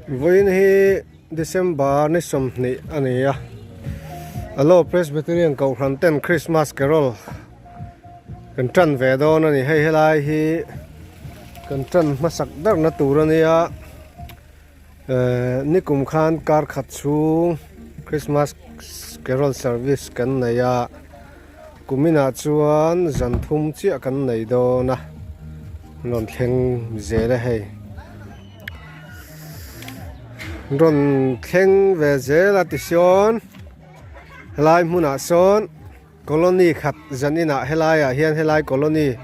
Vawiin hi December ni 20 a ni a, Alo Presbyterian Kohhran ten Christmas Carol kan tan ve dawn a ni. Hei helai hi kan tan hmasak berna tur a nia, eh nikum khan kar khat chhung Christmas Carol service kan nei a, kuminah chuan zan thum chiah kan nei dawn a, rawn thleng zel a hei. Rawn thleng ve zel a tisawn helai hmunah sawn colony khat zan inah helaiah hian helai colony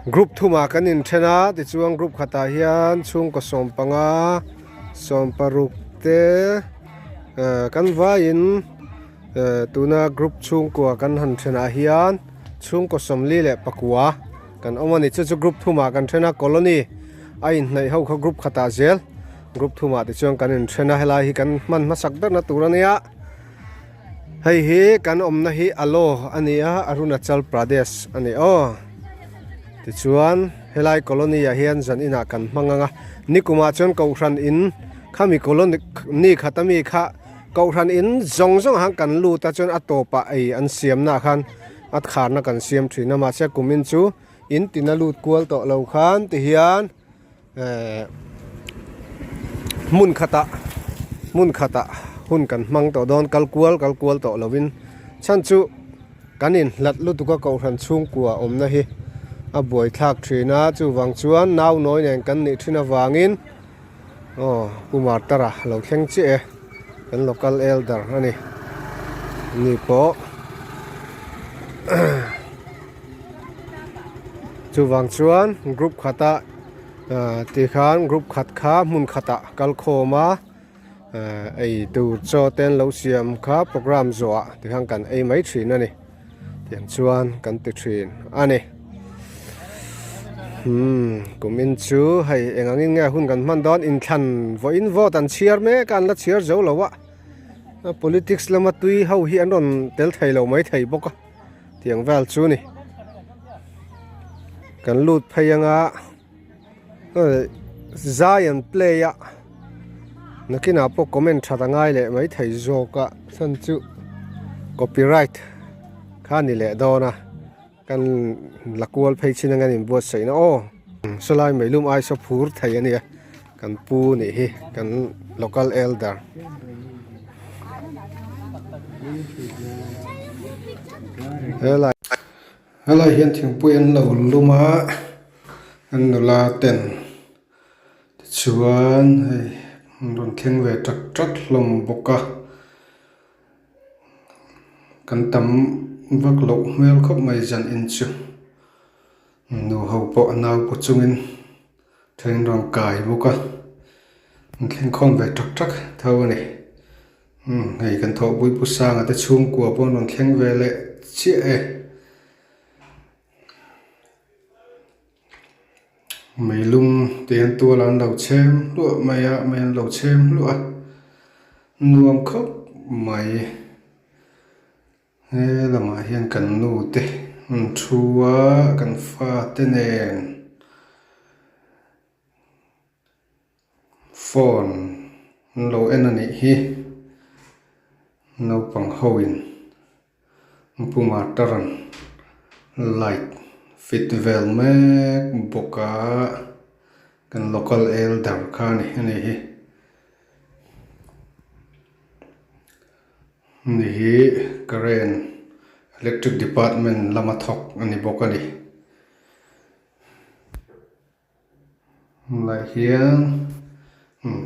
group thumah kan inthen a tichuan group khatah hian chhungkaw 15 16 te eh kan vaiin eh tuna group chhungkua kan han thenah hian chhungkaw 44. Kan awm a ni chu chu group thumah kan then a colony a inhnaih ho kha group khatah zel group thumah te chuan kan inthen a helai hi kan hman hmasak berna tur a nia hei hi kan awmna hi alo a ni a Arunachal Pradesh a ni aw tichuan helai colony ah hian zan inah kan hmang ang a nikumah chuan kohhran in khami colony ni khat ami kha kohhran in zawng zawng ah khan kan lut a chuan a tawpah ei an siamna ah khan. A kharna kan siam thin a mahse kumin chu in tina lut kual tawh lo khan ti hian ehh hmun khatah hmun khatah hun kan hmang tawh dawn kal kual kal kual tawh lovin chhan chu kan inhlat lutuk a kohhran chhungkua awmna hi a buaithlak thin a chuvang chuan nau nawi nen kan nih thin avangin Aw Pu Martara lo thleng chiah e kan local elder a ni ni pawh chuvang chuan group khata ah tikhan group khat kha hmun khatah kal khawm a ah ei tur chaw te an lo siam kha program zawhah tikhan kan ei mai thin a ni. Tiang chuan kan ti thin a ni. Umm kum in chu hei eng angin nge hun kan hman dawn inthlan vawiin vote an chhiar mek a an la chhiar zo lo a politics lama tui ho hi an rawn tel thei lo mai thei bawk a tiang vel chu ni. Kan lut phei anga zai an play a nakinah pawh comment that a ngai leh mai thei zawk a chhan chu copyright kha a ni leh dawn a kan la kual phei chin anga in buatsaih na aw sawlai meilum ai saw phur thei a nia kan pu nih hi kan local elder. Helai. Helai hian thingpui an lo lum a an nula ten tichuan hei an rawn thleng ve ṭak ṭak hlawm bawk a kan tam vak loh hmel khawp mai zan in chu nu ho pawh a nau paw chungin then rawn kai bawk a an thleng khawm ve ṭak ṭak tho a ni. Umm hei kan thawhpui pu Sanga te chhungkua pawh an rawn thleng ve leh chiah e. Meilum te an tual an lo chhem hluah mai a mei an lo chhem hluah a nuam khawp mai. He lamah hian kan nu te an thu a kan fa te nen. Phone an lo en a nih hi naupang ho in pu martar an light fit vel mek bawk a kan local elder kha a ni a ni hi ni hi current electric department lama thawk a ni bawk a ni. Tunah hian umm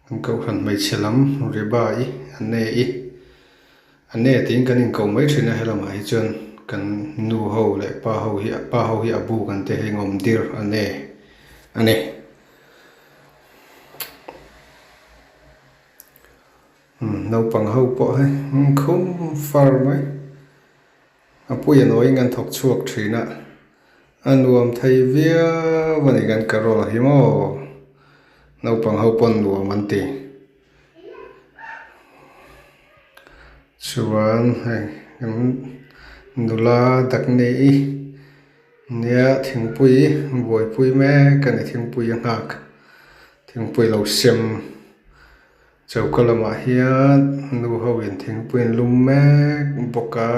an kohhran hmeichhe lam riba i a ne i a ne tiin kan inko mai thin a helamah hi chuan kan nu ho leh pa ho hi pa ho hi a bu kan te heng awm dir a ne a ni. Umm naupang ho pawh hei khum far mai. A pui a nawiin kan thawk chhuak thin a, a nuam thei viau a ni kan carol hi maw naupang ho pawn nuam an ti. Chuan hei kan nula dakni i nia thingpui buaipui mek a ni thingpui a nghak. Thingpui lo sem choka lamah hian nu ho in thingpui an lum mek bawk a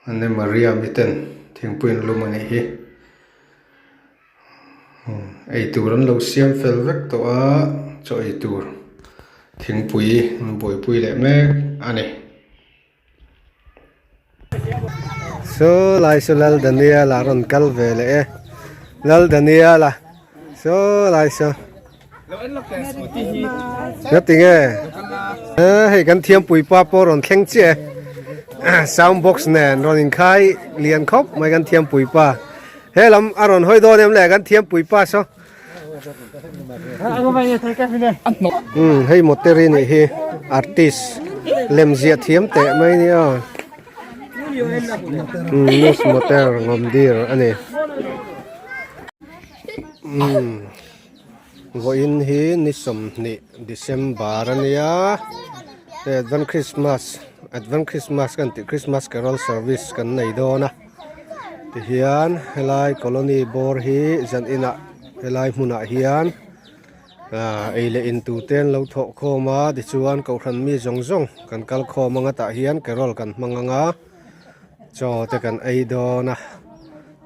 ane Maria mi ten thingpui an lum a nih hi eitur an lo siam fel vek tawh a chaw eitur thingpui an buaipui leh mek a ni. Saw lai saw Lal Daniel a rawn kal ve leh e Lal Daniel a saw lai saw Nga tinge hei kan thiampui pa pawh rawn thleng chiah e sound box nen rawn inkhai lian khawp mai kan thiampui pa he lam a rawn hawi dawn em le kan thiampui pa saw Umm hei motor hi nih hi artist lem ziah thiam teh mai a nia umm news motor ngawm dir a ni umm vawiin hi ni sawmhnih December a nia hei advent Christmas advent Christmas kan tih Christmas carol service kan nei dawn a. Tihian helai colony bawr hi zan inah helai hmunah hian ah ei leh in tur te an lo thawh khawm a tichuan kohhran mi zawng zawng kan kal khawm anga tah hian carol kan hmang anga chaw te kan ei dawn a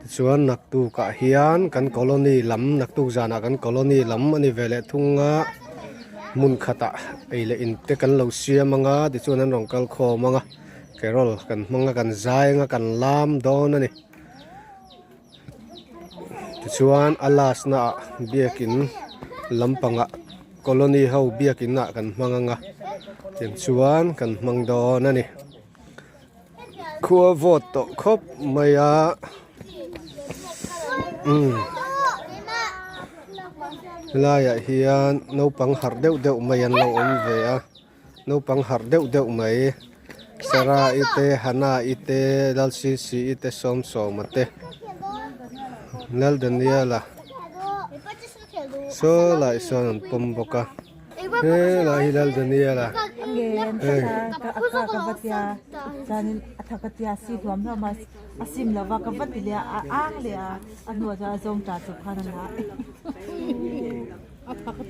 tichuan naktuk ah hian kan colony lam naktuk zanah kan colony lam a ni ve leh thung a hmun khatah ei leh in te kan lo siam anga tichuan an rawn kal khawm anga. Carol kan hmang a kan zai anga kan lam dawn a ni tichuan a last na ah biakin lampangah colony ho biakin ah kan hmang anga tichuan kan hmang dawn a ni khua vawt tawh khawp mai a umm helaiah hian naupang harh deuh deuh mai an lo awm ve a. Naupang harh deuh deuh mai Sarah i te Hannah i te Lalsisi i te Sawmsawma te Lal Daniela saw lai sawn an pawm bawk a helai hi Lal Daniela hei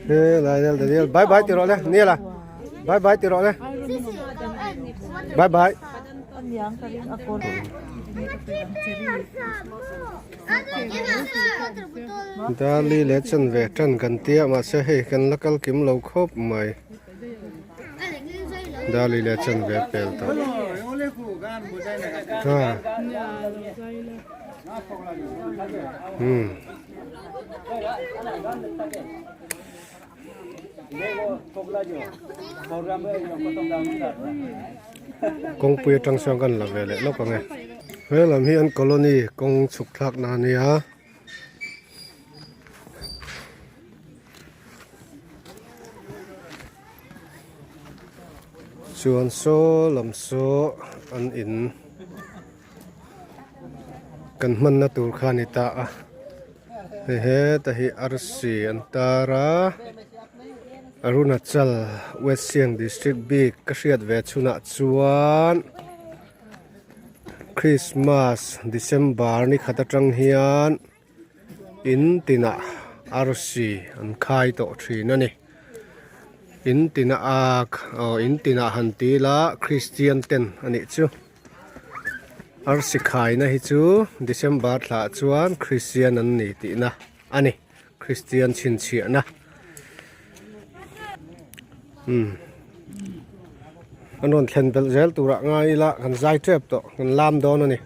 Helai Lal Daniel bye bye ti rawh le Niela bye bye ti rawh le bye bye Dali leh chan ve tan kan tia mahse hei kan la kal kim lo khawp mai Dali leh chan ve pel tawh umm. Kawngpui atang sawn kan la ve leh lawk ang e. He lam hi an colony kawng chhuk thlak na a nia. Chuan saw lam saw an in. Kan hmanna tur kha a ni ta a hei heta hi arsi an tar a Arunachal West Siang district bik ka hriat ve chhunah chuan Christmas December ni khat atang hian in tinah arsi an khai tawh thin a ni in tinah aw in tinah han ti ila Christian ten a nih chu. Arsi khaina hi chu December thlah chuan Christian an ni tihna a ni Christian chhinchhiahna umm an rawn thlen belh zel turah ngai ila kan zai tep tawh kan lam dawn a ni.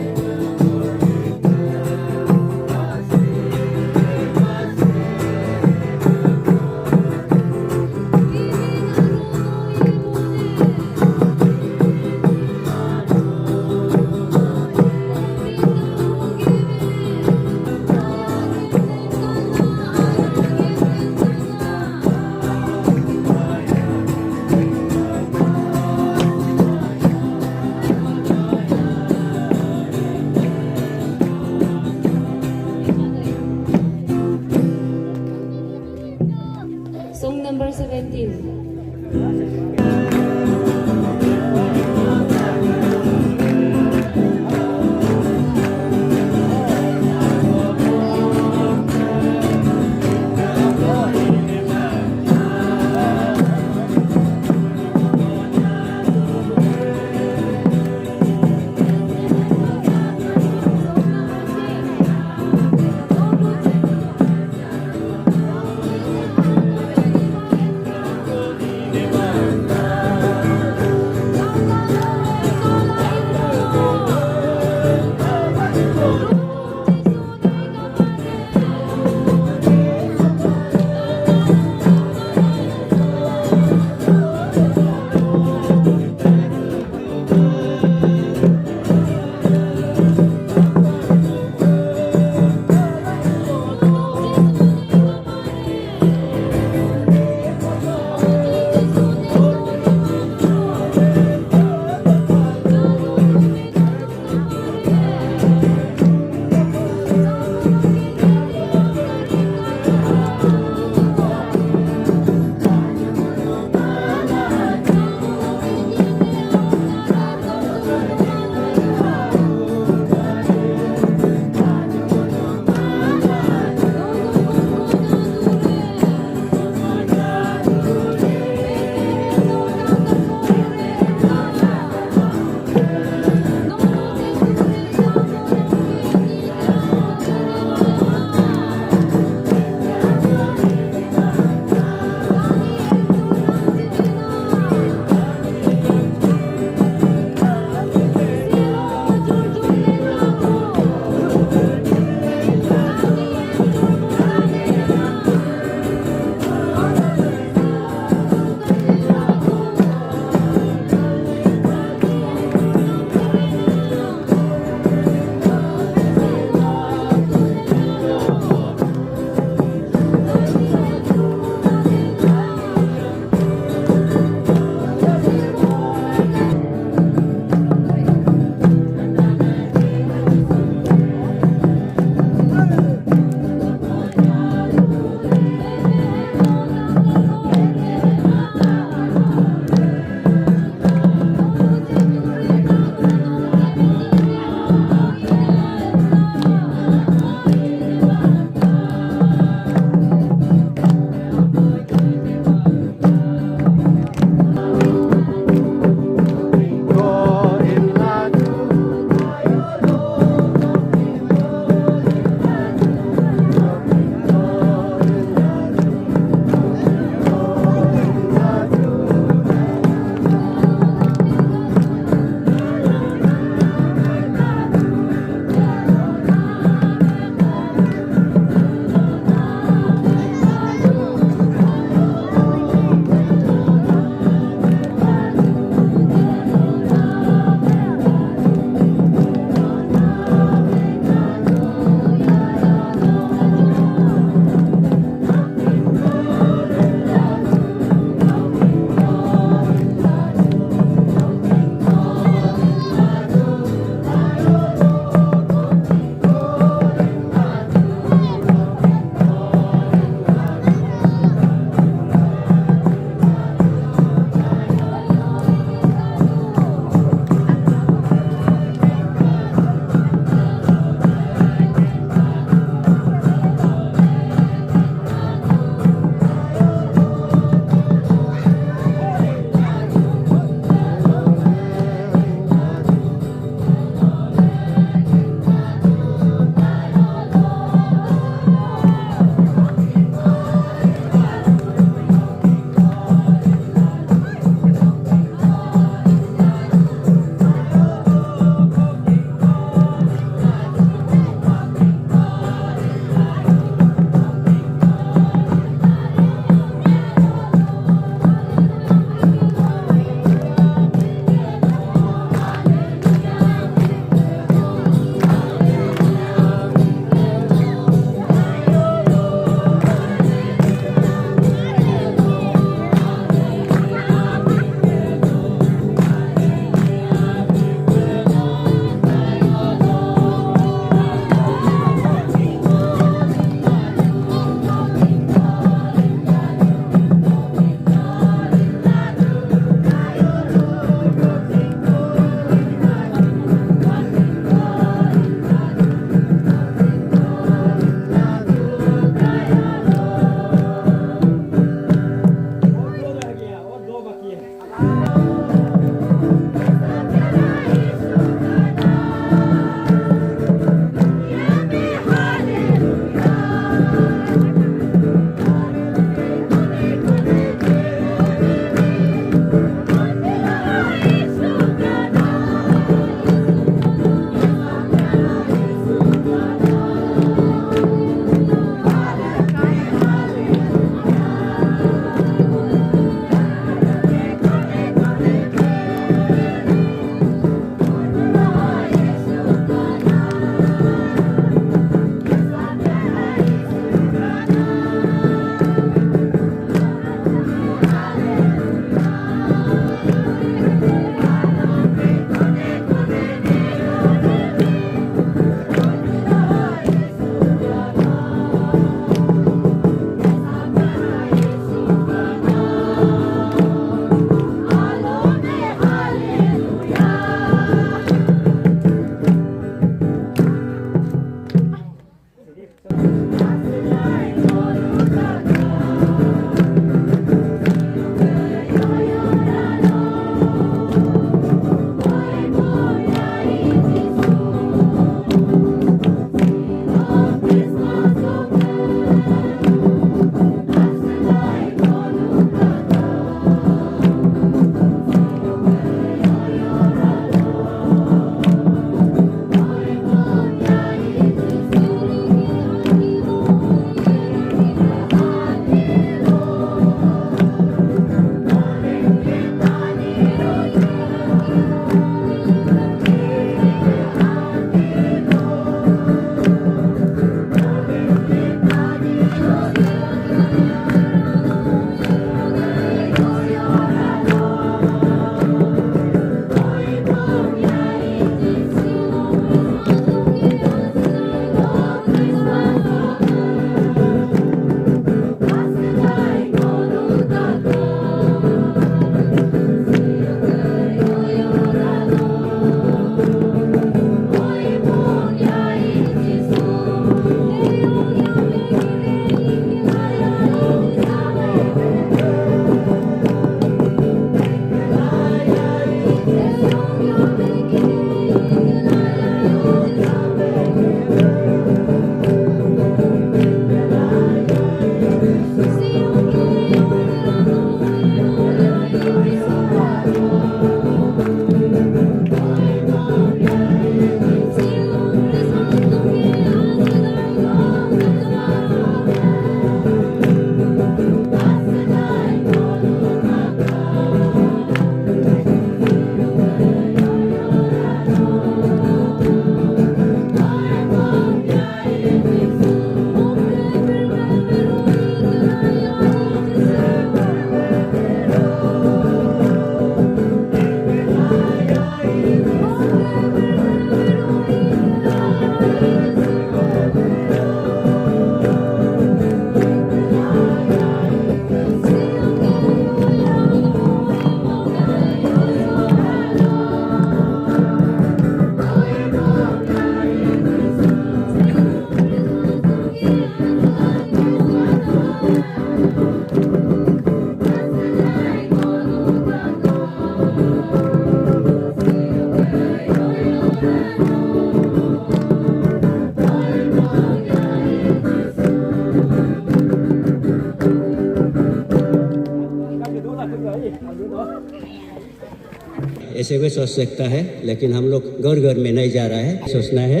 ऐसे भी सोच सकता है लेकिन हम लोग घर घर में नहीं जा रहा है सोचना है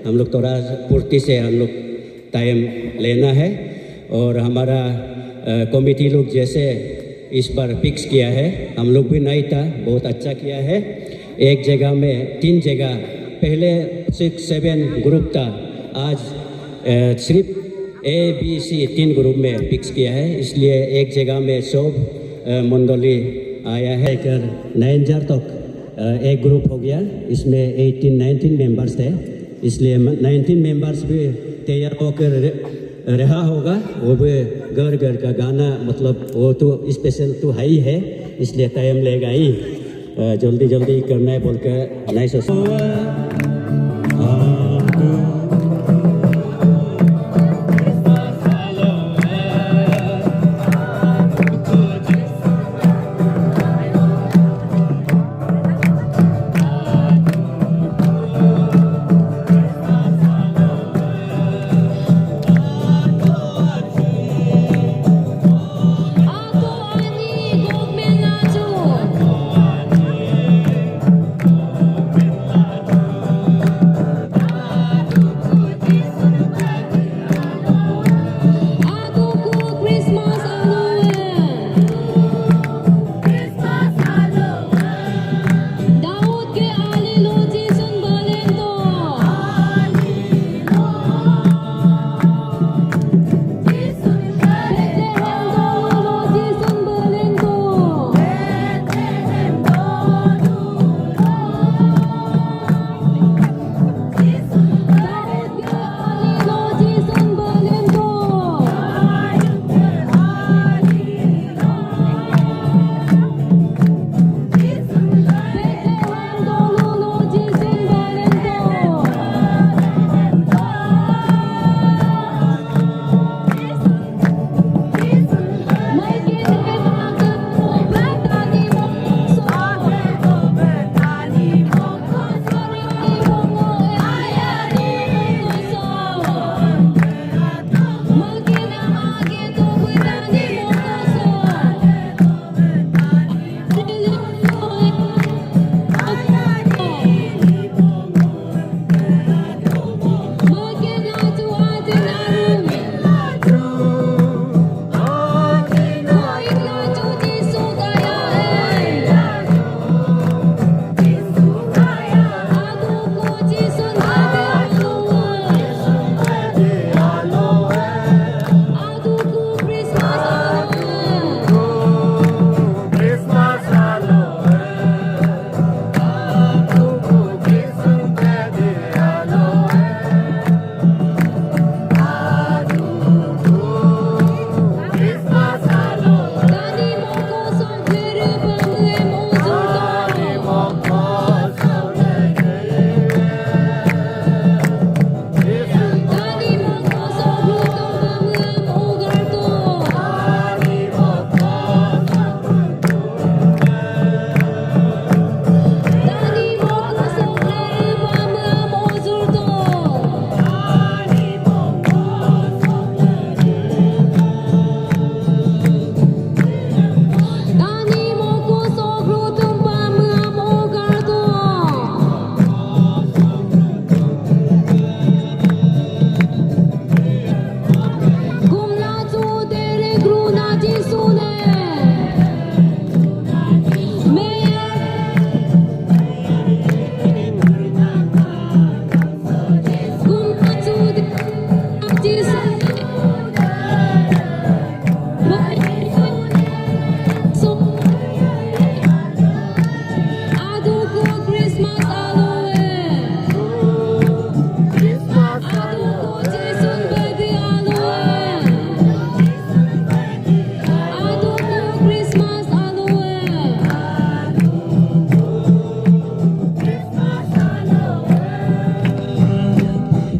हम लोग थोड़ा पूर्ति से हम लोग टाइम लेना है और हमारा कमेटी लोग जैसे इस बार फिक्स किया है हम लोग भी नहीं था बहुत अच्छा किया है एक जगह में तीन जगह पहले six seven group था आज सिर्फ A B C तीन ग्रुप में फिक्स किया है इसलिए एक जगह में सब मंडली आया है नाइन जार तक एक ग्रुप हो गया इसमें eighteen nineteen members थे इसलिए नाइनटीन मेंबर्स भी तैयार होकर रहा होगा वो भी घर घर का गाना मतलब वो तो स्पेशल तो है ही है इसलिए टाइम लेगा ही जल्दी जल्दी करना है बोल कर नहीं सोच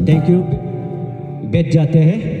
Thank you. बैठ जाते हैं।